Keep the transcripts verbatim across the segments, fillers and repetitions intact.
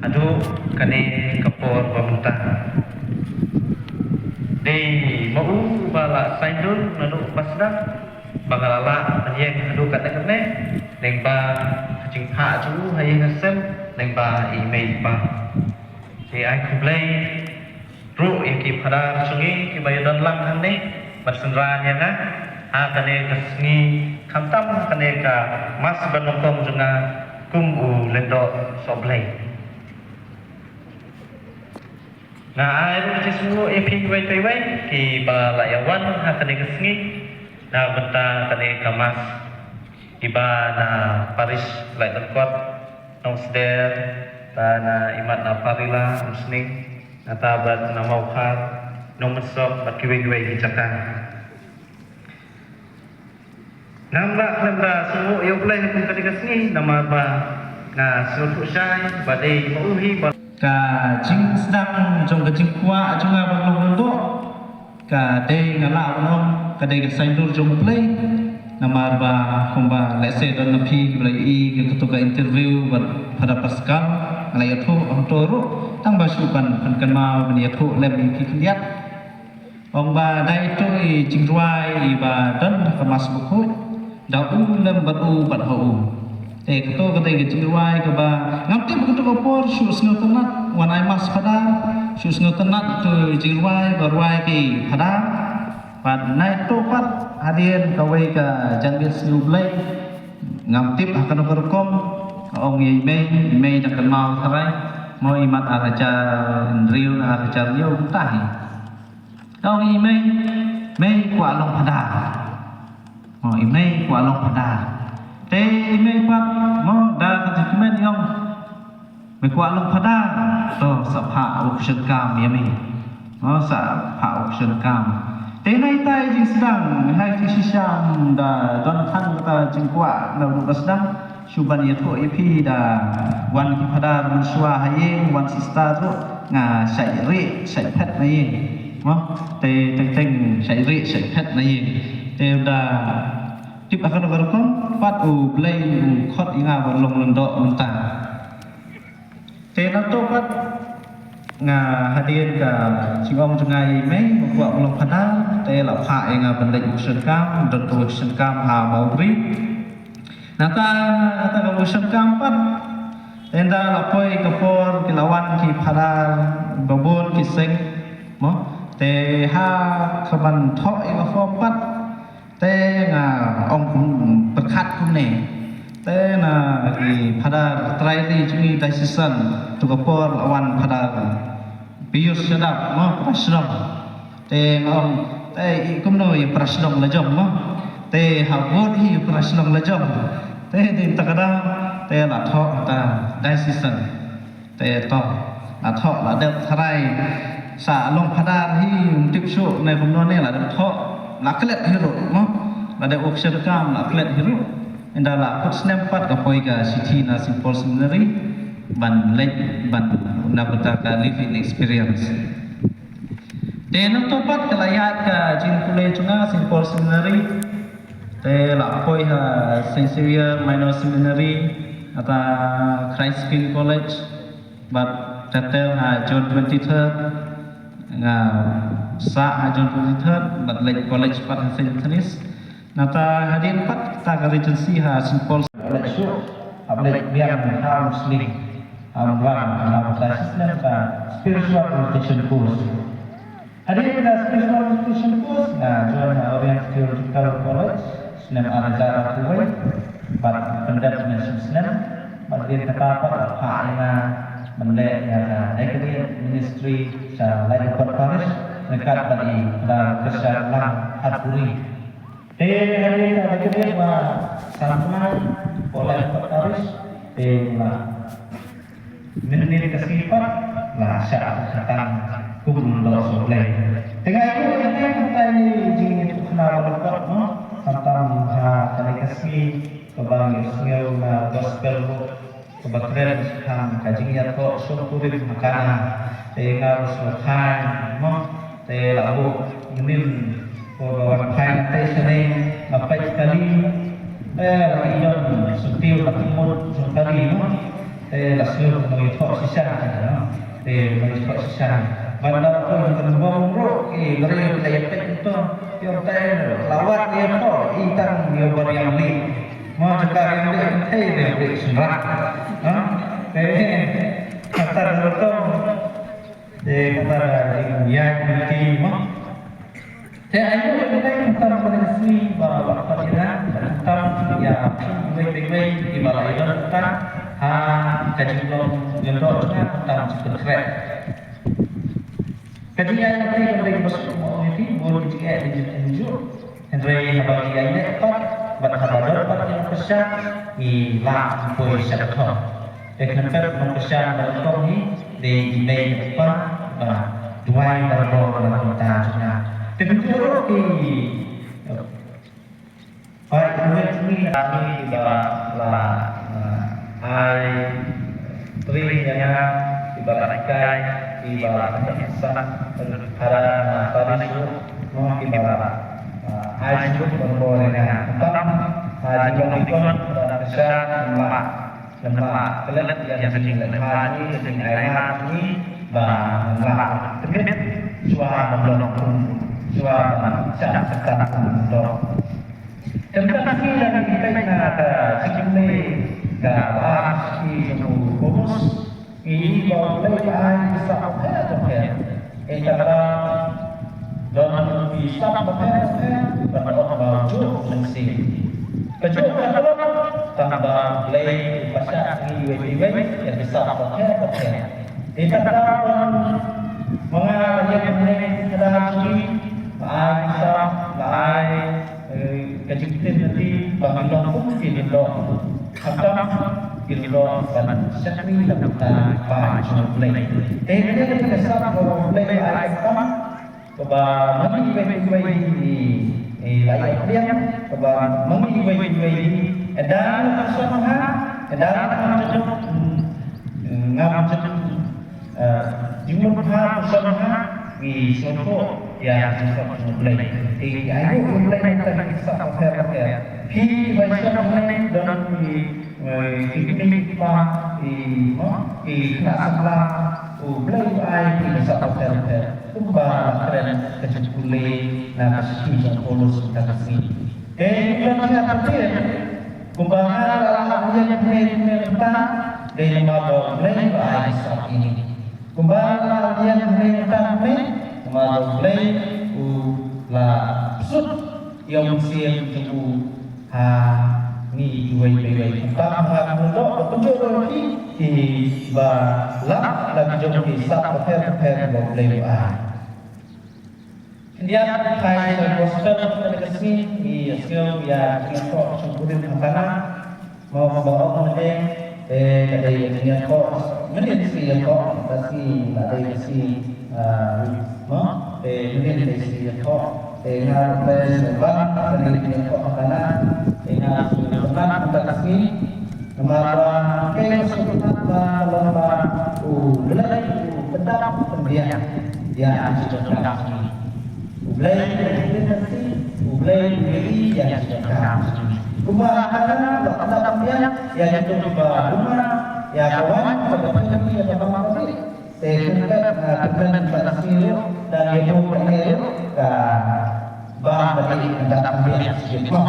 Haduh kane ka por ba mynta, dei ma u ba la saiñdur naduh ba sdang ba nga la lah ban ïeng haduh katne katne, lyngba ka jingphah jong u ha ïing ha sem, lyngba i mei i pa. Te ai khublei ruh ïa ki phadar jong ngi kiba ïadon lang hangne ban synran ïa nga ha kane ka sngi, khamtam kane ka Mass ba nyngkong jong nga kum u Lyngdoh Sohblei. Nga ai ruh ka jingsngewnguh ïa phi iwei pa iwei kiba la ïawan ha kane ka sngi na bynta kane ka Mass, kiba na parish Laitumkot, Nongsder, ba na imat na Parila, Umsning, nangta bad na Mawkhar, Nongmynsong bad kiwei kiwei ki jaka. Ngam lah khlem da sngewnguh ïa U Blei ha kane ka sngi namar ba nga sngewthuh shai ba dei ma u hi ba ka jingsdang jong ka jingkwah jong nga ban long lyngdoh ka dei, nga lah ban ong, ka dei ka saiñdur jong U Blei. Namar ba kumba lehse don na phi ba la ïohi ïa kato ka interview bad Phadar Pascal, nga la ïathuh hangto ruh, tang ba shu ban pynkynmaw ban ïathuh lem ïa ki khyndiat. Ong ba dei to i jingrwai iba don ha ka Mass Bakhuid, da u lem bad u bad ha u. Te kato ka dei ka jingrwai kaba ngam tip kato ka por shu sngewtynnat wan ai Mass Phadar, shu sngewtynnat to i jingrwai ba rwai ki phadar. Bad nai to pat hadien kawei ka janmiet sngi U Blei, ngam tip ha kano ka rukom, ka ong ïa i mei, i mei da kynmaw tharai, mo imat ar hajar hynriew na ar hajar hynñiew kumta hi. Ka ong i mei, mei kwah long phadar. Mo i mei kwah long phadar. Te i mei pat mo da ka jingkmen i ong, me kwah long phadar, to sa phah u kshen kam ïa me. Mo sa phah u kshen kam. Te nai tai jingsdang, nai jingshisha da don tang ka jingkwah na u ba sdang. Shu ban ïathuh ïa phi da wan ki phadar mynshuwa ha ïing, wan sister ruh nga shait rieh shait phet na ïing. Mo te teng teng shait rieh shait phet na ïing. Te da tip ha kano ka rukom pat U Blei u khot ïa nga ban long lyngdoh mynta. Te nangto pat nga hadien ka jingong jong nga ïa i mei ba kwah ban long phadar, te la phah ïa nga ban leit u kshen kam, don ka u kshen kam ha Mawbri. Nangta, nangta ka u kshen kam pat, te ynda la poi ka por ki la wan ki phadar ba bun ki seng, mo, te ha ka ban thoh ïa ka form pat, te nga ong kum pyrkhat kumne. Te na i phadar trai ri jong i diocesan, to ka por la wan Phadar Pius Shadap mo, Prashnong. Te nga ong, te i kumno i Prashnong la jong mo. Te ha bud hi Prashnong la jong. Te din ta ka dang, te la thoh ta diocesan. Te to, la thoh la dep tharai sa long phadar hi, um tip shuh ne kumno ne, la dep thoh, la klet hi ruh mo. La dep u kshen kam la klet hi ruh. Ynda la kut snem pat ka poi ka shithi na Saint Paul Seminary ban leit ban na bynta ka living experience. Te nangto pat ka la ïaid ka jingpule jong nga Saint Paul Seminary. Te la poi ha Saint Xavier Minor Seminary, ata Christ King College, bad teter ha June twenty-third, nga sah ha June twenty-third, bad leit college pat ha Saint Anthony's. Nangta hadien pat ta ka Regency ha Saint Paul. Leit shuh, hap leit biang ha Umsning, ha Umrang, na bynta shisnem ka Spiritual Education Course. Hadien ka Spiritual Education Course nga join ha Orient Theological College snem ar hajar arphew wei, bad pyndep ne shisnem, bad hadien kata pat la phah ïa nga ban leh ïa ka Decadent Ministry sha Laitumkot Parish ryngkat bad i Phadar Christian Lang Atpuri. Te hadien ka Decadent ba san bnai, Laitumkot Parish, te la mynnin ka sngi pat la shah ka tang kum Lyngdoh Sohblei. Te nga ïathuh ïa ka tang ka jingïathuh khana ba lyngkot mo, khamtam ha kane ka sngi kaba ngi sngew na gospel ruh kaba kren shaphang ka jingïathoh shongkurim ha Kana. Te nga ruh sngewthuh mo, te la buh mynnin ko ba wan phai te shane nga peit kali. Te la ki ïoh sngewthuh ka mut jong kali mo. Te la sngewthuh ngi thoh shisha, no? Te ngi thoh shisha. Ban da ko ngi kan bom ro ki lare la ya pet to. Yo te la wat ngi thoh i tang yo bar yang li. Mo jaka yang li te yang li sumra. No? Te kata da to. Te kata da ya ki mo. Te ayu ïa kata khamtam ka sngi ba la pat ïa khamtam ïa phi iwei pa iwei iba la ïa khamtam ha ka jinglong ïa ka khamtam jingpynkhreh. Ka jingïaid lynti ka dei kaba suk mo ïa phi bun ki jingeh ki jingeh. Hynrei haba ki ïaid leh pat bad haba don pat ïa ka pyrshah ngi lah poi sha ka thong. Te kynpet nongkyrshan ba nyngkong hi dei i mei i pa ba duwai barabor na ka bynta jong nga. Te pynjur ruh ki, eh, bai, ki mei ki ba la, eh, ai training ïa nga, ki ba la hikai, ki ba la pynsan hara na parish ruh, no, ki ba la, eh, ai suk barabor ïa nga. Khamtam ha jinglong dikon, nongkyrshan, ma Namar klet ïa ka jingleh bha jong ngi, ka jingai bha jong ngi ba ngi lah tymmen shuwa ban long kum, shuwa ban shah tang kum dong. Te mynta ngi dang ïa peit na ka jingpule ka ba shi jong u Paulus, ngi ïohi ba U Blei u ai ki sap bapher bapher. Ïa kata don ki sap bapher bapher ban ong ba u juh mynsiem. Ka juh ka tlot tang ba U Blei u pynshah ïa ngi iwei pa iwei ïa ki sap bapher bapher. Ïa kata don ma nga la ïa pynlong ïa ka jingim ba ai ki sap ba ai, eh, ka jingpynlong ba ngi long kum ki lyngdoh. Khamtam ki lyngdoh ban shakri na ka bynta ka jong U Blei. Te kane ka sap ba U Blei u ai khamtam kaba ma ngi iwei pa iwei hi, eh, la ïa pdiang, kaba ma ngi iwei pa iwei hi, ynda ngam shong ha, ynda ngam jong, mm, ngam jong, eh, jingmut ha, shong ha, ngi sngewthuh ïa ka jingsngewthuh U Blei. Te ngi ainguh ïa U Blei na ka bynta ki sap bapher bapher. Phi kiba shong hangne don ki, eh, ki kmie ki kpa, ki, mo, ki khynnah samla, U Blei u ai ki sap bapher bapher. Kumba la kren ka jingpule na ka shithi jong u Paulus mynta ka sngi. Te ngi don sha ka pyrthei kumba nga la lah ïeng hangne mynta, dei namar ba U Blei ba ai sap ïa ngi. Kumba nga la ïeng hangne mynta, namar ba U Blei u la pynshut ïa u Mynsiem jong u ha ngi iwei pa iwei. Khamtam ha ka lyngdoh ka pynjur ruh ki, kiba lap la ki jong ki sap bapher bapher ba U Blei u ai. Khyndiat phai sha gospel kane ka sngi, ngi ïasngew ïa ka jingïathoh shongkurim ha Kana. Mo kaba ong lade, eh, ka dei ka jingïathoh mynnin ka sngi ïathoh, ka sngi la dei ka sngi, ah, mo, eh, mynnin ka sngi ïathoh. Te nga ruh phi sngewbha kane ka jingïathoh ha Kana. Te nga ruh sngewbha mynta ka sngi. Namar ba kaei ka sngewbha ba ka long ba U Blei u pyndap pynbiang ïa ki jingdonkam jong ngi. U Blei u pynbiang, U Blei u ïohi ïa ki jingdonkam jong ngi. Kumba ha Kana ba pyndap pynbiang ïa ki jingdonkam, ïa ka waiñ kaba pynbiang ïa ka bam ka dih. Te pynbiang, ah, pynbiang ka sngi ruh, dang ïa ka sngi ruh ka bam ka dih ka dap pynbiang shisha.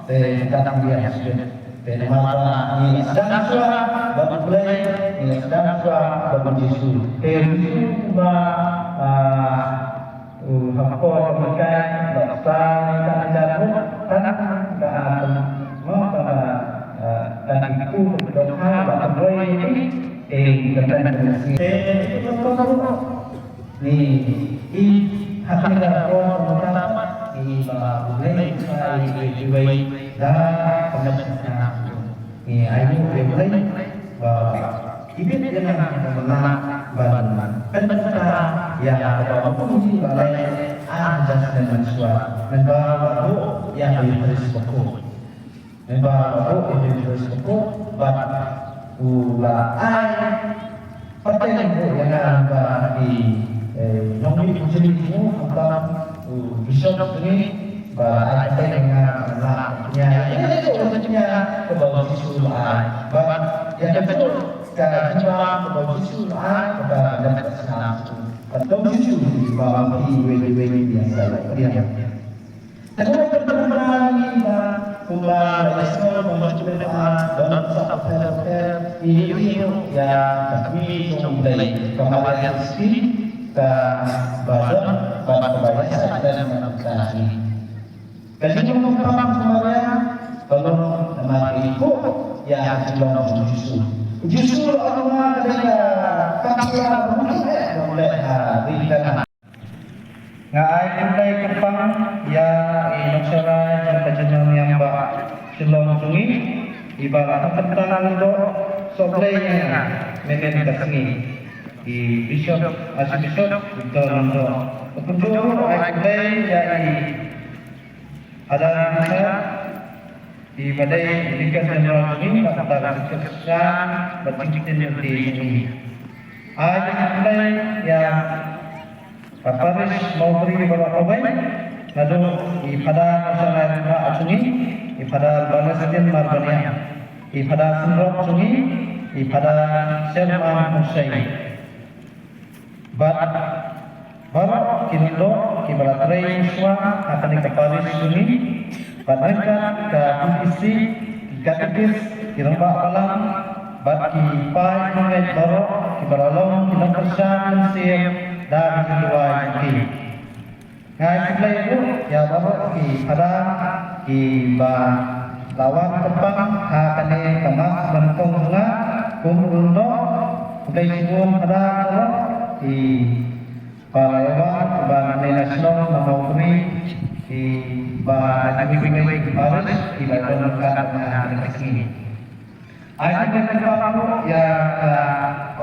Te ka dap pynbiang shisha. Te namar ba ngi la sdang shuwa bad U Blei, ngi la sdang shuwa bad U Jisu. Te U Jisu ba, ah, u hapdeng ba kai ba sa ni ka jar ruh, tang ka, ah, mo ka, ah, tang ku dong ha ba ka doi ni, te ka tang ka si. Te ka ruh. Ni, i, ha kane ka por mynta, ni ba U Blei u sa ai iwei pa iwei da ka met ka snam. Ni, ai ni U Blei ba i bit ïa nga ba nga lah ban pynbeit ïa kaba ma u hi ba leh ar hajar snem mynshuwa. Mynba la buh ïa ka Eucharist bakhuid. Mynba la buh ïa ka Eucharist bakhuid bad u la ai pateng ruh ïa nga ba i, eh, nongmihkhmat jong u, khamtam u bishop jong ngi ba la ai pateng ïa nga ba la ïa, ïa, ïa, ïa, ïa, kaba u Jisu u la ai. Bad ïa ka juh Ka jingbam kaba u Jisu u ai kaba leh ka snam. Bad u Jisu u ba u phi iwei iwei ïa sa ïa pdiang. Ka jingmut ka jingmut ngi ba kumba Ïaisnoh ba mut ba don sa pher pher ïa ïa ka kmie jong U Blei ka Maria Theisotti kaba don bad kaba ïasaid lem na ka bynta jong ngi. Ka jinglong kyrpang jong Maria ka long namar ka ïathuh ïa ka jinglong jong U Jisu. U Jisu u la ong ba ka dei ka kynta ba mut ba u leh ha ri Kana. Nga ai khublei kyrpang ïa i nongshakri jong ka jingïalam ba shlong jong ngi, iba la pynkyntang lyngdoh sohblei ïa nga mynhynnin ka sngi, i Bishop, Archbishop Victor Lyngdoh. Kumjuh ruh ai khublei ïa i Father Richard, iba dei i Vicar General jong ngi, bad ka jingkyrshan bad jingktien lynti jong ngi. Ai khublei ïa ka parish Mawbri baroh kawei, naduh i Father Marshal Raitha jong ngi, i Father Balestian Marbaniang, i Father Synrop jong ngi, i Father Sherman Hosei. Bad baroh ki lyngdoh kiba la trei shuwa ha kane ka parish jong ngi, bad ryngkat ka P T C, ki katekist, ki rangbah balang, bad ki paid nongeit baroh kiba la long ki nongkyrshan mynsiem da ka jingduwai jong ki. Nga ai khublei ruh ïa baroh ki Father kiba la wan kyrpang ha kane ka Mass ba nyngkong jong nga kum u lyngdoh. Khublei shibun Father baroh ki ba la ïa wan, ba na ne na shnong na Mawbri, ki ba na kiwei kiwei ki parish ki la don ryngkat ha kane ka sngi. Ai khublei kyrpang ruh ïa ka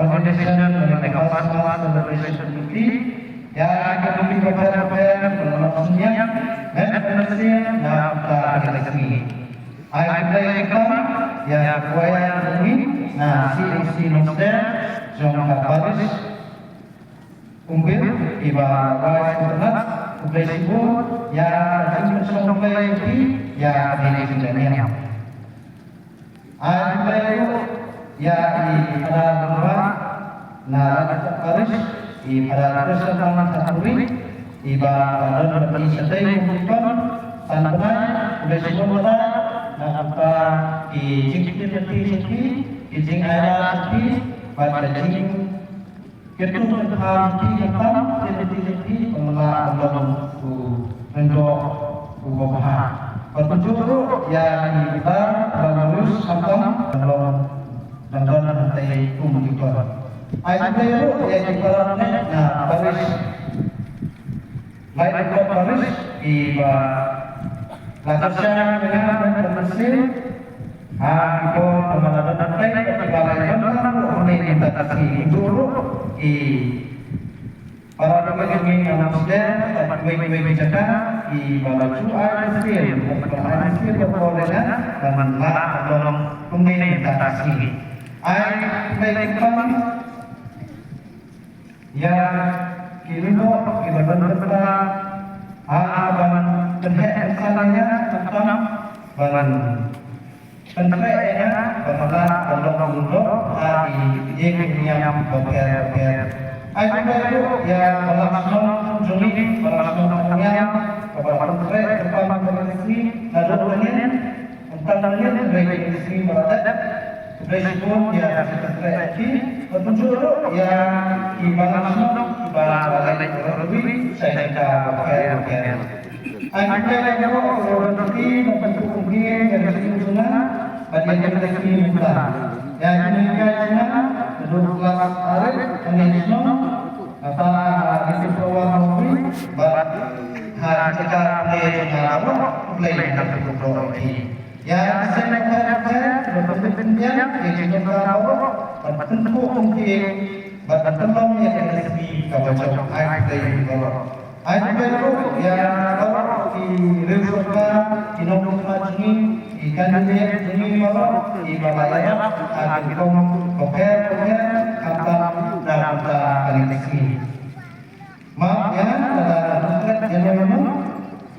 organization lane ka First Mass Celebration Committee, ïa ki committee bapher bapher, ba la ïoh synñiang met mynsiem na ka bynta kane ka sngi. Ai khublei kyrpang ïa ka choir jong ngi na C M C Nongstoiñ jong ka parish Umbil, iba la wai sngewtynnat, khublei shibun ïa ka jingpynshong Blei jong phi ïa kane ka jingdon niam. Ai khublei ruh ïa i Father Longba na Laitumkhrah Parish, i Father Christopher Thakhuri, iba la don bad ngi shatei kum ki khun. San bnai, khublei shibun Father na ka bynta ki jingkitkhlieh jong phi, ki jingailad jong phi, bad ka jing Kyntu kynpham jong phi, kynpham jong phi, ban lah ban long u lyngdoh uba bha. Bad kumjuh ruh ïa i Father Valerius Khamtam, ban long, ban don hangtei kum u deacon. Ai khublei ruh ïa ki para bangeit na parish. Laitumkhrah Parish, iba la kyrshan ïa nga bad ka mynsiem ha ki por ba nga la don hangtei bad iba la ïadon lang ruh hangne mynta ka sngi. Kumjuh ruh i para bangeit jong ngi na Nongstoiñ bad kiwei kiwei ki jaka, iba la ju ai mynsiem, bad ba la ai mynsiem bad bor ïa nga ban lah ban long kumne mynta ka sngi. Ai khublei kyrpang ïa ki lyngdoh kiba don bynta ha ban pynheh pynsan ïa nga, khamtam ban pyntrei ïa nga ba nga lah ban long lyngdoh ha ki ïing ki niam bapher bapher. Ai khublei ruh ïa balang shnong jong ngi, balang shnong Khyndiat, kaba la pyntrei kyrpang ïa ka sngi naduh mynnin. Tang mynnin hynrei ka sngi ba la dep. Khublei shibun ïa ka jingpyntrei jong phi. Bad kumjuh ruh ïa ki balang shnong kiba la leit roi roi sha ki jaka bapher bapher. Ai khublei ïa baroh ki roi roi jong phi, bad kumjuh ruh ïa ka jingim jong nga bad ïa ka jingim mynta. Ïa ki nonghikai jong nga naduh klas arif hangne shnong. Kata, ah, District Power Mawbri, bad ha jaka pule jong nga baroh, khublei na ka jingkyrkhu jong phi. Ïa ki seng bapher bapher, kiba pynbeit pynbiang ïa ki jingdonkam baroh, ban pynkup pynkieng, ban pynlong ïa kane ka sngi kaba jop. Ai khublei baroh. Ai khublei ruh ïa baroh ki riew sorkar, ki nongmihkhmat jong ngi, ki candidate jong ngi baroh, kiba la ïarap ha ki rukom bapher bapher, khamtam na ka bynta kane ka sngi. Map ïa nga lada nga klet ïano ïano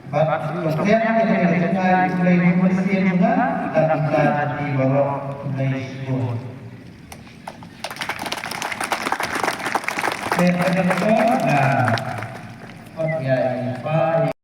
bad pynbiang ïa kane ka jingai, khublei mynsiem jong nga na ka bynta jong phi baroh, khublei shibun. Te, te, te, te, ah, pat ïa i pa,